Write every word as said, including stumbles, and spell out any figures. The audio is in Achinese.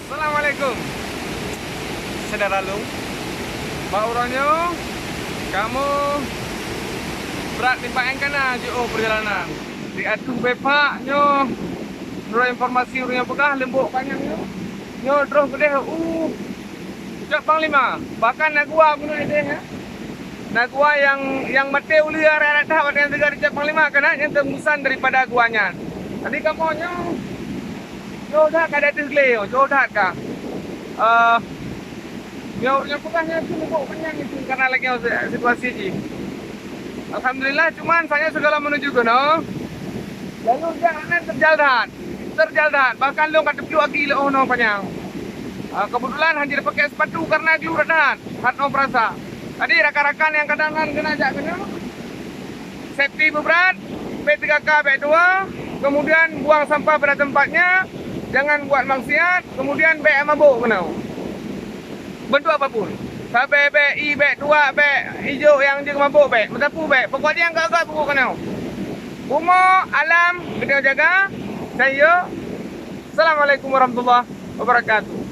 Assalamualaikum. Syedara lôn, bak uroe nyoe kamoe brat nibak nyang kana jiôh peurjalanan. Di ateueh Bepak nyoe, meunurot informasi ureuëng nyang peugah, Leumbok Panyang nyoe, nyoe droh keudeh u Cot Panglima. Bahkan na gua meunurot ideh, ya. Na gua nyang, nyang maté uleue arat-arat that watée nyang teuga di Cot Panglima, keunan nyang teumeusan daripada gua nyan. Jadi kamoe nyoe, jroh that ka di ateueh glé nyoe, jroh that ka. Eh, nyoe nyang peugah nyan tu Leumbok Panyang itu karena lagée situasi jih. Alhamdulillah, cuman saat nyoe sigohlom menuju keunoe, lalu jak nan terjal that, terjal that. Bahkan lôn ka teupiyôh aki lé 'oh noe panyang. Ah, kebetulan hana jipakai sepatu karena gelu that, that 'oh peurasa. Jadi rakan-rakan nyang kadang nan keunan jak keunoe, safety beubrat, bèk teuga ka bèk tuwoe, kemudian buang sampah pada tempatnya, jangan buat maksiat, kemudian bèk mabôk keunoe. Beuntuk apapun. Sabèe bèk, ié bèk, tuwak bèk, ijôk nyang jeuet mabôk bèk, meusapu bèk, pokok jih nyang göt-göt peubuet keunoe. Bumoe, alam, geutanyoe jaga. Sayok. Assalamualaikum warahmatullahi wabarakatuh.